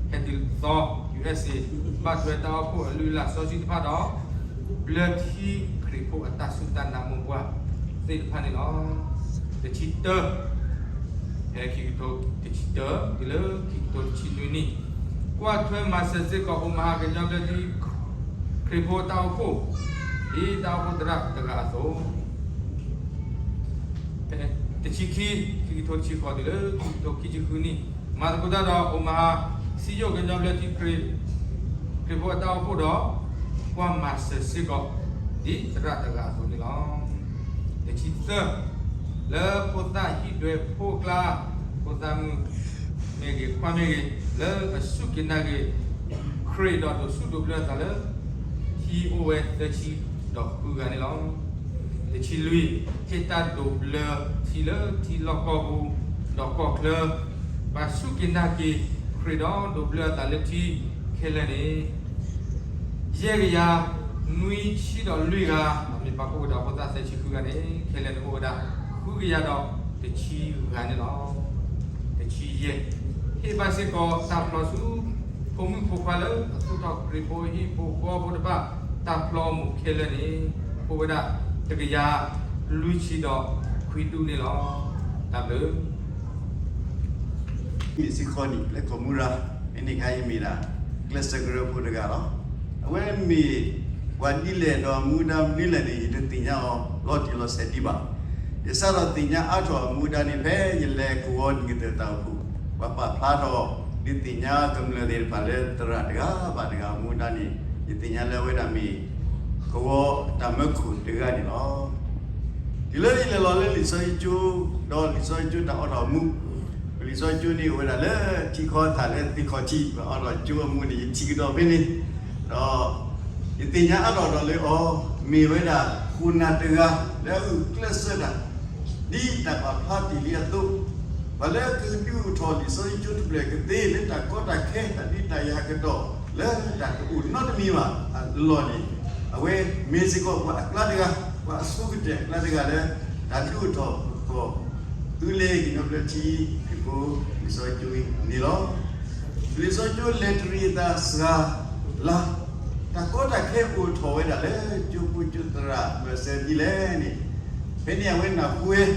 ဟဲတုၤသီ U S A, ဘၣ်ထွဲတၢ်အိၣ်ဖှိၣ်အလုၢ်အလၢ်စီဆှံတဖၣ်ဒီး ဘျၢထံခရံာ်ဖိအတၢ်စူၢ်တၢ်နာ်မိၢ်ပှၢ်သ့ၣ်တဖၣ်န့ၣ်လီၤ. တဆံတၢ, ဖဲခံကထိတဆံတၢတုၤလၢခံကထိတဆံနွံနံၣ်, ကွၢ်ထွဲမၤစၢၤစ့ၢ်ကီး Omaha ကညီဘျၢထံခရံာ်ဖိတၢ်အိၣ်ဖှိၣ် ဒ်တၢ်အိၣ်ဖှိၣ်သရၣ်တဂၤအသိး တဆံခံ, ခံကထိတဆံဃိးတုၤလၢခံကထိခံဆံဃုနံၣ်, မၤသကိးတၢ်ဒီး Omaha စံယိၣ်ကညီဘျၢထံခရံာ် ခရံာ်ဖိအတၢ်အိၣ်ဖှိၣ်ဒီး ကွၢ်မၤစၢၤစ့ၢ်ကီး ဒ်သရၣ်တဂၤအသိးန့ၣ်လီၤ. တဆံသၢ, လၢဖိသၣ်ဟံၣ်ဒွဲဖိအကျါ, ဖိသၣ်မုၣ်မ့ၢ်ဂ့ၤ, ခွါမ့ၢ်ဂ့ၤ, လၢအစူၢ်က့ၤနာ်က့ၤ ခရံာ်ဒီးဒိးဆူၣ်ဒိးဘျၢအသးလၢ ထံအိၣ်ဝဲသၢဆံဒီးဃုဂၤန့ၣ်လီၤ. တဆံလွံၢ်, ဟ့ၣ်တၢ်ဒိးဘျၢထံလၢထံလီၢ်ကီၢ်ပူၤဒီးကီၢ်ချၢ, ပှၤစူၢ်က့ၤနာ်က့ၤခရံာ်ဒီးဒိးဘျၢအသးလၢထံခဲလၢာ်န့ၣ် ယဲၢ်ကယၤနွံဆံဒီးလွံၢ်ဂၤ, မ့ၢ်ပာ်ဖှိၣ်ကဒီးဖိသၣ်သၢဆံဃုဂၤန့ၣ် ခဲလၢာ်န့ၣ်အိၣ်ဝဲဒၣ် ဃုကယၤဒီးတဆံဂၤန့ၣ်လီၤ. တဆံယဲၢ်, ဟ့ၣ်ဘၣ်စ့ၢ်ကီးတၢ်ဖျီဆူ ဖိမုၣ်ဖိခွါလၢအသူၣ်ထီၣ်ခရံာ်ဖိဟံၣ်ဖိဃီဖိတဖၣ် တၢ်ဖျီအမူးခဲလၢာ်န့ၣ် အိၣ်ဝဲဒၣ်တကယၤလွံၢ်ဆံဒီးခွံဒူၣ်န့ၣ်လီၤ. တၢ်ဘျုး မ့ၢ်စ့ၢ်ကီးန့ၣ် လၢကီၢ်မူရၤ, မ့ၢ်န့ၣ်ခါအံၤမ့ၢ်ဒၣ် ကျဲးစၢးကရၢဖိတဂၤလီၤ. အဝဲမ့ၢ်ပှၤဒ်လဲၣ်ဒီးအမူဒါဒ်လဲၣ်န့ၣ် ယတသ့ၣ်ညါအီၤလီၤတံၢ်လီၤဆဲးဒံးဘၣ်. ယစးထီၣ်သ့ၣ်ညါအါထီၣ်အမူဒါန့ၣ် ဖဲယလဲၤကဝီၤနံၣ်ကတၢၢ်တၢ်အိၣ်ဖှိၣ်, ပှၤပာ်ဖျါထီၣ်ဒုးသ့ၣ်ညါကမျၢၢ်သ့ၣ်တဖၣ်လၢသရၣ်တဂၤဘၣ်တဂၤအမူဒါန့ၣ် ယသ့ၣ်ညါလၢအဝဲဒၣ်မ့ၢ် ကဝီၤတၢ်မၢခိၣ်တဂၤန့ၣ်လီၤ. တုၤလၢယလဲၤလီၤလၢလံာ်စီဆှံကၠိ, ဒီးလံာ်စီဆှံကၠိတၢ်အိးထီၣ်အမူး, လံာ်စီဆှံကၠိန့ၣ်အိၣ်ဝဲဒၣ်လၢထံခီသၣ်လၢသ့ၣ်ခီၣ်ထံး, ပှၤအိးထီၣ်ကၠိအမူးန့ၣ် ယထံၣ်ကဒီးဖဲန့ၣ်, ဒီးယသ့ၣ်ညါအါထီၣ်ဒီးလၢအီၤ, မ့ၢ်ဝဲဒၣ်ခိၣ်နၢ်တဂၤ လၢအဂုာ်ကျဲးစၢးတၢ် ဒ်တၢ်ပာ်ဖျါတ့ၢ်လံအသိး, ပှၤလၢကဒုးအိၣ်ထီၣ်လံာ်စီဆှံကၠိတဖျၢၣ်ကသ့ လၢတၢ်ကီတၢ်ခဲ တၢ်ဒုးတၢ်ယၤကတီၢ် လၢတၢ်တအိၣ်နီတမံၤဘၣ်အလီၢ်န့ၣ်, အဝဲမ့ၢ်စ့ၢ်ကီးပှၤအကျါတဂၤ, ပှၤအဆိကတၢၢ်အကျါတဂၤလၢ တၢ်ဒုးအိၣ်ထီၣ်ကီၢ် သုလဲကညီဘျၢထံခရံာ်ဖိ လံာ်စီဆှံကၠိအံၤန့ၣ်လီၤ. လံာ်စီဆှံကၠိလဲၤတရံးအသးစှၤလါ, တၢ်ကီတၢ်ခဲအိၣ်ထီၣ်ဝဲဒၣ်လၢကၠိဖိကၠိသရၣ်ဘၢၣ်စၢၤဒ်လဲၣ်န့ၣ်, ဖဲန့ၣ်အဝဲနၢ်ဟူဝဲ, ဒီး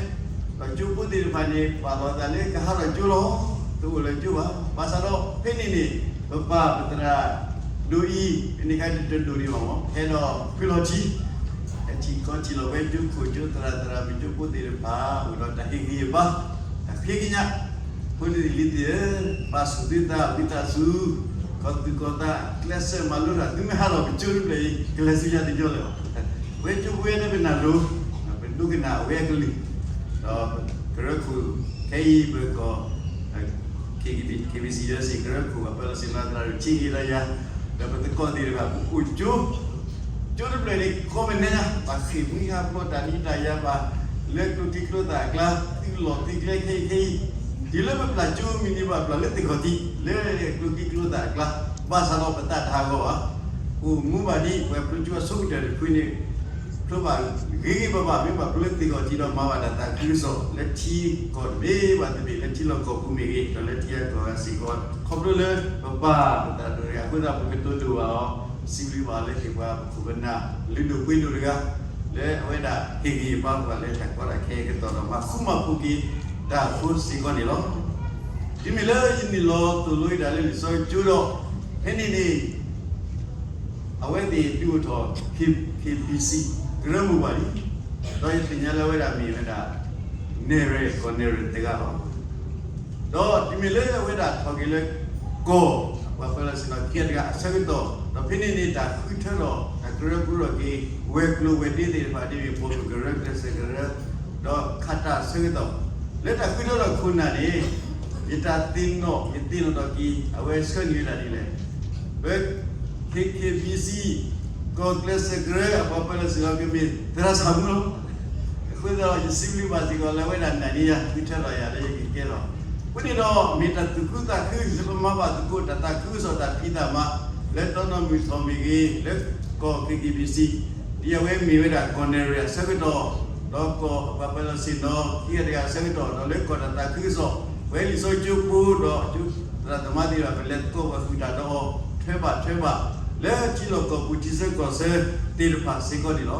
ကၠိဖိသ့ၣ်တဖၣ်န့ၣ် ပာ်လီၤသးလၢကဟးထီၣ်ကၠိလီၤ, တအိၣ်လၢၤကၠိဘၣ်. ဘၣ်ဆၣ်ဒီးဖဲန့ၣ်န့ၣ် ပပၢ်ပသရၣ်ဒိၣ်အံၤ ဖဲန့ၣ်ခါတဒိၣ်ဒံးဘၣ်မး ဟဲဒီးဖုလီၤထံ ဟဲထံၣ်ခီထံၣ်လီၤဝဲကၠိခိၣ်ကၠိသရၣ်သရၣ်မုၣ်ကၠိဖိသ့ၣ်တဖၣ် အိၣ်ဒီးတၢ်ဟ့ၣ်ဂံၢ်ဟ့ၣ်ဘါ, တၢ်ဖံးကညး, ဖိသ့ၣ်လံၤသ့ၣ်ဧၢ, ပာ်ဆူၣ်သုသးဝံသးစူၤ, ကီၢ်သူၣ်ကီၢ်သး ကျဲးစၢးမၤလိတၢ် သုမ့ၢ်ဟးထီၣ်ပကၠိတဖျၢၣ်အံၤ ကလဲၤဆူညါတညီလၢၤဘၣ်. ဝဲကၠိဖိဝဲဒၣ်ပနၢ်လိၤ, ပဒိကနၣ်အဝဲအကလုၢ်, ဒီးကရၢခိၣ်ခဲအံၤ ပကီၢ် K B C ယဲစ့ၢ်ကရၢခိၣ် ပှၤပၢလီၤစ့ၢ်လီၤသရၣ် ထံဂ့ၤဒီးယၤ, ဒီးပသကိးသ့ၣ်တဖၣ် ပအိၣ်ကၠိ, ကၠိတဖျၢၣ်န့ၣ် ကီမ့ၢ်နဲညါ ပှၤဃ့ၢ်မှံဟးဖျိးတၢ်ဒုးတၢ်ယၤဘၣ် လၢကျိချံကျိသၣ်အကျါ သုလီၢ်သုကျဲခဲအံၤခဲအံၤ, တုၤလၢပပျၢ်ကၠိမံၤန့ၣ် ပှၤပျၢ်လၢသ့ၣ်ခီၣ်ထံး လၢကျိချံကျိသၣ်အကျါ, ဘၣ်ဆၣ်ဒီးပသးတဟးဂီၤဘၣ်, အိၣ်မူဘၣ်ဒ်ပှၤဖျိကၠိအဆိကတၢၢ်တဖုန့ၣ် ဖျိဘၣ်ဂ့ၤဂ့ၤဘၣ်ဘၣ် မ့ၢ်ပှၤဖျိလၢသ့ၣ်ခီၣ်ထံးဒီးမၤဘၣ်တၢ်သးခုကစီၣ် လၢထံကီၢ်တဘ့ၣ်ဘၣ်တဘ့ၣ် လၢထံလီၢ်ကီၢ်ပူၤမ့ၢ်ဂ့ၤ ဒီးလၢထံဂၤကီၢ်ဂၤစ့ၢ်ကီး ခီဖျိလၢပပၢ်ပသရၣ်ဒိၣ်အံၤအဃိသတး ပကတိၤဒိၣ်ဘၣ်အီၤ စံးဘျုးဘၣ်အီၤလၢဟ့ၣ်ပှၤပခိၣ်ပနၢ်လုၢ်ဒိၣ်ပှ့ၤဒိၣ်တဂၤ လၢအဝဲဒၣ်ဟ့ၣ်ဂံၢ်ဟ့ၣ်ဘါပှၤလၢတၢ်ကီတၢ်ခဲအကတီၢ်ဒီး မၤဃူမၤဖိးက့ၤတၢ်အဃိစ့ၢ်ကီးန့ၣ်လီၤ. တုၤမ့ၢ်လၢယနုာ်လီၤသိၣ်လိအံၤဒၣ်လၢလံာ်စီဆှံကၠိဒီး ဖဲန့ၣ်န့ၣ် အဝဲသ့ၣ်ဒုးအိၣ်ထီၣ် K B C ကရၢမိၢ်ပှၢ်လံ, ဒီးယသ့ၣ်ညါလၢအဝဲဒၣ်မ့ၢ်ဝဲဒၣ် နဲၣ်ရွဲၣ် ကီၢ်နဲၣ်ရွဲၣ်တဂၤလီၤ. ဒီးတုၤမ့ၢ်လၢအဝဲဒၣ်ထီၣ်က့ၤလၢကီၢ် ပှၤပၢလီၤဆ့ၣ်နီၤခံဂၤတဂၤအဆၢကတီၢ်, ဒီးဖဲန့ၣ်န့ၣ် တၢ်ဃုထၢထီၣ် တၢ်ကရၢကရိထီၣ်က့ၤ ဝဲၤကျိၤဝဲၤဒ့သ့ၣ်တဖၣ် ဒ်မ့ၢ် ပိာ်မုၣ်ကရၢ ကျဲးစၢးကရၢ ဒီးခးတၢ်အဆၢကတီၢ်, လၢတၢ်ဃုထၢထီၣ်ခိၣ်နၢ်န့ၣ် ယတၢ်သ့ၣ်နီၣ် ယသ့ၣ်နီၣ်ထီၣ်က့ၤ အဝဲဆှၢန့ၢ်ဝဲဒၣ်ဒ်လဲၣ်. ပ ခ့ခ့ဘံစံ ကီၢ်ကျဲးစၢးကရၢအပှၤပၢလီၤဆ့ၣ်နီၤ ကမ့ၢ်သရၣ်ဆၣ်မူလီၤ. အဃိသတးဒီး ယစံးဘျုးဘၣ်စ့ၢ်ကီးလၢအဝဲဒၣ်နာ်န့ၢ်ယၤ ဃုထၢထီၣ်ယၤလၢယကကဲထီၣ်. အဃိန့ၣ်ဒီး မ့ၢ်တၢ်သူၣ်ခုသးခု လၢပမၤဘၣ်သကိးတၢ်သးခုကစီၣ်တၢ်ဖံးတၢ်မၤ လၢတီနီၢ်မုၢ်ထီၣ်မ့ၢ်ဂ့ၤ လၢကီၢ် ခ့ခ့ဘံစံ ဒ်အဝဲမ့ၢ်ဝဲဒၣ်ကီၢ်နဲၣ်ရွဲၣ် အဆၢကတီၢ်, ဒီးကီၢ်အပှၤပၢလီၤဆ့ၣ်နီၤ ခံဂၤတဂၤအဆၢကတီၢ်, ဒီးလၢကီၢ်တၢ်သးခုကစီၣ် ပဝဲလံာ်စီဆှံကၠိဖိ ဒီးကၠိသရၣ်သမါသ့ၣ်တဖၣ် ပလဲၤသကိးပှၤဃုာ်တၢ်ဒီးအီၤ ထွဲဘၣ်ထွဲဘၣ် လၢထံလီၢ်ကီၢ်ပူၤ ထံဆၢကီၢ်ဆၢသ့ၣ်တဖၣ်စ့ၢ်ကီးန့ၣ်လီၤ.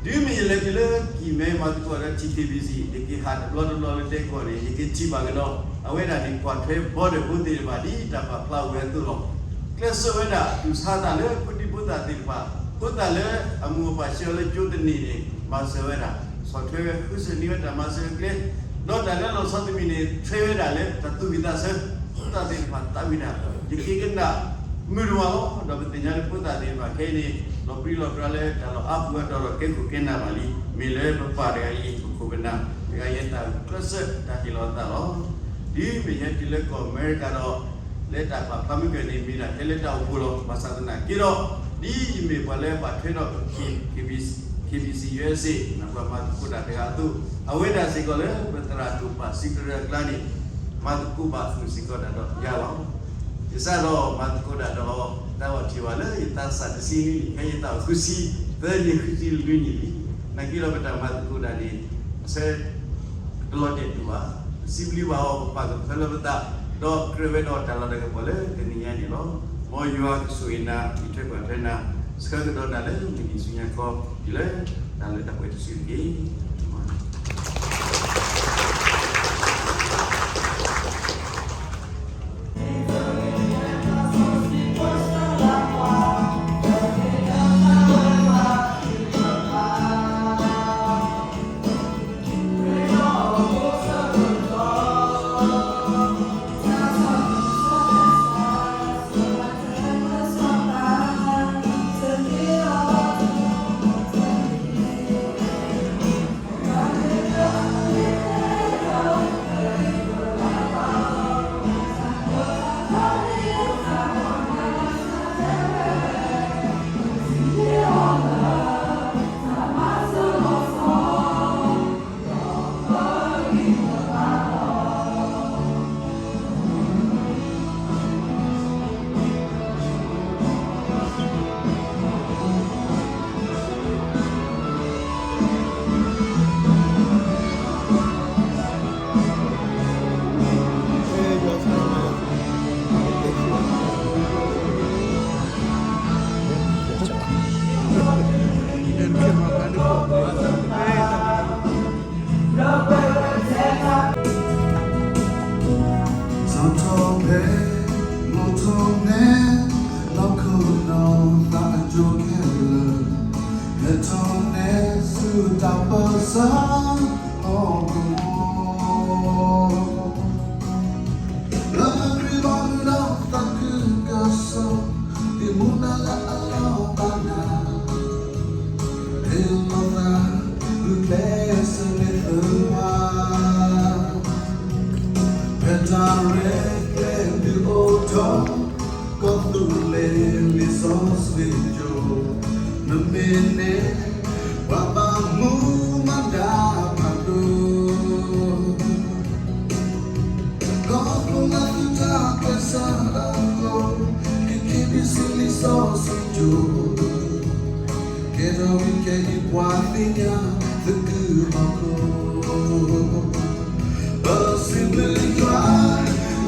တုၤမ့ၢ်ယလဲၤတုၤလၢကံၢ်မဲ မၤသကိးဒီး ထံခ့ဘံစံ ယက့ၤဟးတဘျီတဘျီလၢတဲကီၢ်န့ၣ် ယက့ၤထံၣ်ဘၣ်ကဒီး အဝဲဒၣ်န့ၣ် ကွၢ်ထွဲဘီဒၢးဖိသ့ၣ်တဖၣ် ဒ်တၢ်ပာ်ဖျါဝဲအသိးလီၤ. ကျဲးစၢးဝဲဒၣ် တူၢ်ဆါသးလၢဖိဒံဖိသၣ်သ့ၣ်တဖၣ်, ဖိသၣ်လၢအမိၢ်အပၢ်ဆှၢလၢကၠိသန့ၣ်န့ၣ် မၤစၢၤဝဲဒၣ်, ဆီၣ်ထွဲဝဲ ဃုစၢၢ်န့ၢ်ဝဲတၢ်မၤစၢၤအကျဲ, ဒီးတၢ်လၢလီၤဆီတမံၤန့ၣ် ထွဲဝဲဒၣ်လၢတၢ်သူၣ်ဝံၣ်သးဆၢ ဖိသၣ်သ့ၣ်တဖၣ်သးဝံၣ်တၢ်, ယက့ၤကနၣ်မုာ်တဝၤလီၤ. ဒီးပသ့ၣ်ညါလၢဖိသၣ်သ့ၣ်တဖၣ်ခဲအံၤန့ၣ် လီၤပြံလီၤပြါလၢတၢ်လီၢ်အါပူၤအါတီၤဒီးကဲခိၣ်ကဲနၢ်ဘၣ်လံ. မ့ၢ်လၢပပၢ်တဂၤအံၤ ပခိၣ်ပနၢ်တဂၤအံၤ တၢ်ဂုာ်ကျဲးစၢးတၢ်ဟ့ၣ်လီၤအသးလီၤ. ဒ်မ့ၢ်ယဟဲတုၤလၢကီၢ်အမဲရကၤဒီး လၢတၢ်ပာ်ဖျါမုၢ်ကၢၢ်န့ၣ် မ့ၢ်ဒၣ်ထဲလၢတၢ်အိၣ်ဖှိၣ်လီၤ. ဘၣ်ဆၣ်သနာ်က့ဒီး ဒ်ယမ့ၢ်ပှၤလၢဘၣ်ထွဲဒီး ခ့ဘံစံ ယူအ့စ့ၣ် ပှၤမၤသကိးတၢ်တဂၤအသိး, အဝဲဒၣ်စ့ၢ်ကီးလၢပသရၣ်ဒိၣ်ပၢ်စံးကရၢအကျါန့ၣ် မၤသကိးဘၣ်အသိးစ့ၢ်ကီးဒၣ်ဒီးယၤလီၤ. ယစးထီၣ်မၤသကိးတၢ်ဒီး တၢ်အီၣ်ထံၣ်ဘၣ်လၢယသးစၢ်တဆံနံၣ်န့ၣ် ခဲအံၤယသးအိၣ်ဃုဆံသၢနံၣ် ဃုဆံလွံၢ်နံၣ်လံ. နာ်က့ဒီးပတၢ်မၤသကိးတၢ်န့ၣ် အဆၢ တလီၤတဲာ်တူာ်ဘၣ်. ပစံးဘျုးဘၣ်အီၤ ပပာ်ကဖၢလၢပသး ဒီးကြၢးဝဲဒီးတၢ်လၤတၢ်ကပီၤလၢတနံၤညါန့ၣ်လီၤ. မ်ယွၤကဆိၣ်ဂ့ၤနၤ အံးထွဲကွၢ်ထွဲနၤ ဆှၢကဒီးနၤလၢမုၢ်နံၤဆူညါခီ တုၤလၢတၢ်လၢတၢ်ပှဲၤတစုတက့ၢ်. စးထီၣ်ဖဲ လီၤထီၣ်နဲ လီၢ်ခိၣ်ဒီးသးအကၠိခဲလၢာ်, ဟဲထီၣ်နဲဆူတၢ်ပၢဆှၢဟီၣ်ကဝီၤ, လၢခရံာ်ဘီမုၢ်ဒီးသးခုကစီၣ်, သ့ၣ်မူနၤလၢအလီၢ်ဘၣ်နၤ ဟ့ၣ်လီၤသး ဂုာ်ကျဲးစၢးမ့ၢ်သပှၢ်, ဖဲတၢ်ရဲၣ်ကျဲၤဒုးအိၣ်ထီၣ်, ကီၢ်သူလ့ၤလံာ်စီဆှံကၠိ, နမ့ၢ်န့ၢ် ပှၤဘၣ်မူဘၣ်ဒါဖးဒိၣ် ကီၢ်ခိၣ်နၢ်သုတၢ်ကျဲးစၢးအဃိ, က့ၤက့ၤဘံစံလံာ်စီဆှံကၠိ, ကဲထီၣ်ဝံၤခဲအံၤပှၤသ့ၣ်ညါသကုၤဟီၣ်ခိၣ်, ပစံးဘျုးယွၤ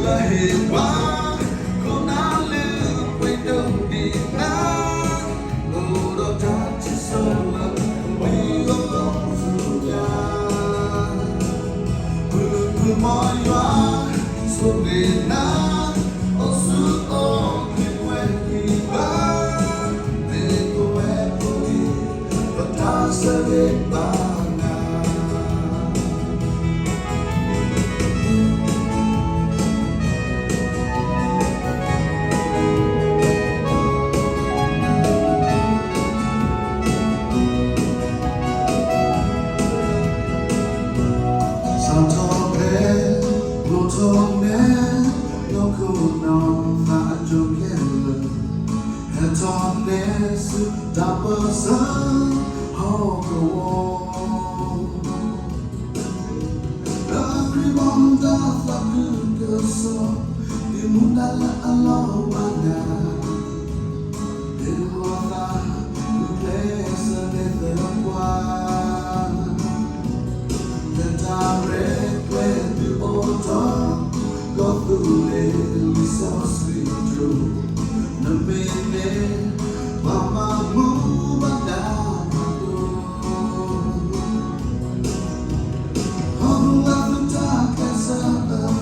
လၢဟ့ၣ်ပှၤ ခိၣ်နၢ်လၢပှဲၤဒိၣ်ဒံးနၤ, အိၣ်ဒီးတၢ်ထံၣ်စိလၢ ဝံၤအီၤဆူညါ, ပုၢ်ပုၢ်မ်ယွၤ ဆိၣ်ဂ့ၤနၤ, အိၣ်ဆူၣ်အိၣ်ချ့ဝဲကွံာ်ဘၣ်, မ့ၢ်ပဝဲဖိလံၤ ပတၢ်ဆၢဂ့ၤဘၣ်နၤ. တၢ်ပၢၢ်ဆၢဟီၣ်ကဝီၤ, လၢခရံာ်ဘီမုၢ်တၢ်သးခုကစီၣ်, ဒုးမူဒါလၢအလီၢ်ဘၣ်နၤ, ဒုးလီၤသး မုၢ်ကျဲးစၢးန့ၣ်သပှၢ်, နတၢ်ရဲၣ်ကျဲၤဒုးအိၣ်ထီၣ်, ကီၢ်သူလ့ၤလံာ်စီဆှံကၠိ, နမ့ၢ်န့ၣ် ပှၤမၤမူဘၣ်တၢ်မၤဒိၣ်, ဟီၣ်ခိၣ်လၢသုတၢ်ကျဲးစၢးအသိး,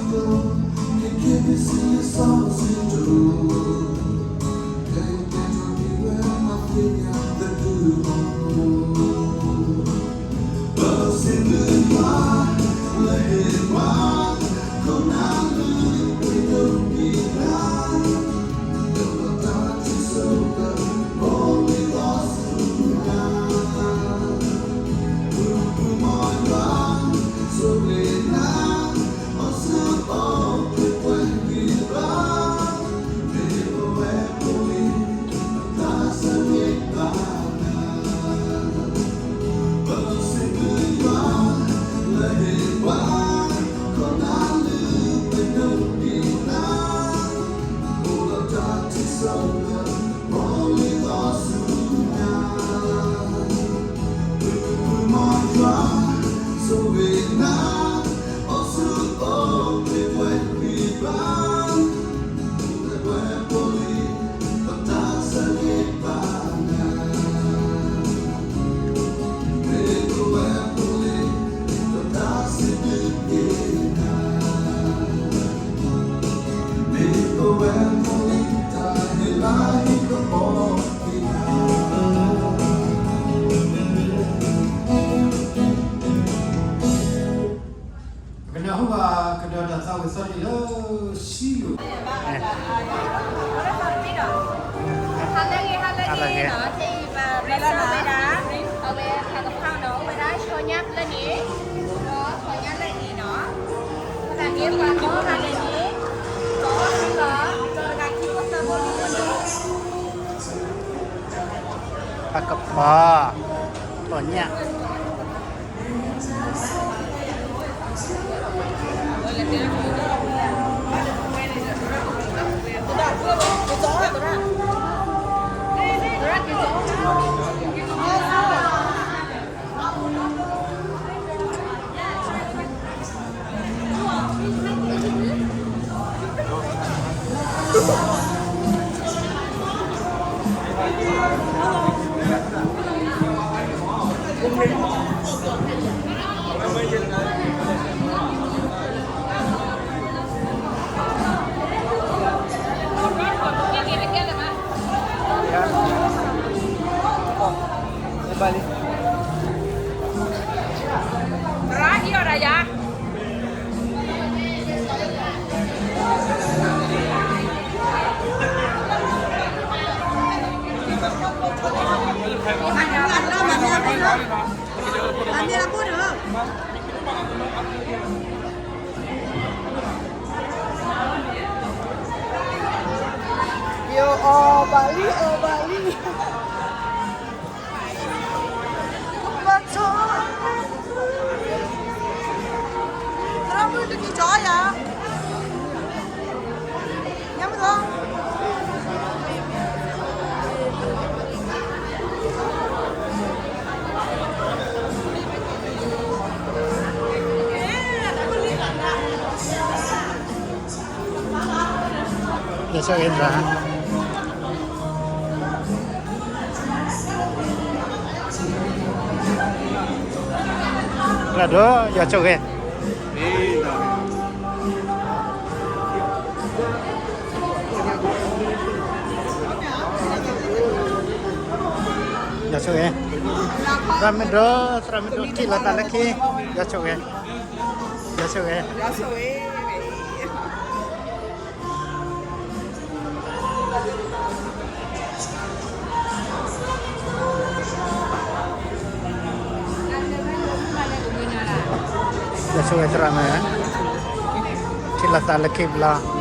က့ၤက့ၤဒုးဆူလံာ်စီဆှံကၠိ, ကဲကဲထီၣ်က့ၤဝဲပှၤသ့ၣ်ညါသဒုးအီၤ, ပစံးဘျုးယွၤ လၢဟ့ၣ်ပှၤ ခိၣ်နၢ်လၢပှ့ၤဒိၣ်က့ၤတၢ်, ဒီးတၢ်ထံၣ်ဆိကမိၣ် လံသီဆူညါ, ပုၢ်မီၤယွၤ ဆိၣ်ဂ့ၤနၤ, အိၣ်ဆူၣ်အိၣ်ချ့ပှဲၤဂံၢ်ဘါ, မ့ၢ်ပဝဲဖိလံၤ တၢ်ဆၢဂ့ၤဘၣ်နၤ, ပစံးဘျုးယွၤ လၢဟ့ၣ်ပှၤ ခိၣ်နၢ်လၢပှ့ၤဒိၣ်က့ၤတၢ်, အိၣ်ဒီးတၢ်ထံၣ်ဆိကမိၣ် လံသီဆူညါ, ပုၢ်မီၤယွၤ ဆိၣ်ဂ့ၤနၤ, အိၣ်ဆူၣ်အိၣ်ချ့ပှဲၤဂံၢ်ဘါ, ပဝဲဖိလံၤ ပတၢ်ဆၢဂ့ၤဘၣ်နၤ, မ့ၢ်ပဝဲဖိလံၤ ပတၢ်စံးဘျုးက့ၤနၤ, မ့ၢ်ပဝဲဖိလံၤ တၢ်ဟ့ၣ်လၤဟ့ၣ်ကပီၤက့ၤနၤ. ပကနၢ်ဟူဘၣ်ကဒီးတၢ်သးဝံၣ်သီတံၢ်လၢဆံးလိာ် ဟါလၢအဂ့ၤ ဟါလၢအဂ့ၤနီၤ, ခဲအံၤပမၤစၢၤဝဲဒၣ် အဝဲဖးကဖၢၣ်နီၤ အိၣ်ဝဲဒၣ်ဆီညၣ်ဖျၢၣ်န့ၣ်, ဒီးဆီညၣ်ဖျၢၣ်အံၤနီၤ, ပသးက့ၤပှၤကိးဂၤဒဲးန့ၣ်, ဒီးအိၣ်ဒီး ဒီးတဂၤခံဘိသၢဘိလွံၢ်ဘိန့ၣ်, ဖးကဖၢၣ်, ဆီညၣ် ယအီၣ်ဘၣ်လံ အီၣ်ဘၣ်လံ ဘၣ်ဆိ သရၣ်မုၣ်တနံၤကၠီယၤ ညါမ့ၢ်လီၤ ယဆိၣ်ဂ့ၤသရၣ်, လၢဒိၣ် ယဆိၣ်ဂ့ၤ, ယဆိၣ်ဂ့ၤ, သရၣ်မုၣ်ဒိၣ် သရၣ်မုၣ်ဒိၣ် ထံၣ်လိာ်သးလၢခံ, ယဆိၣ်ဂ့ၤ, ယဆိၣ်ဂ့ၤ ယဆိၣ်ဂ့ၤသရၣ်မုၣ်, ထံၣ်လိာ်သးလၢခံဘျီ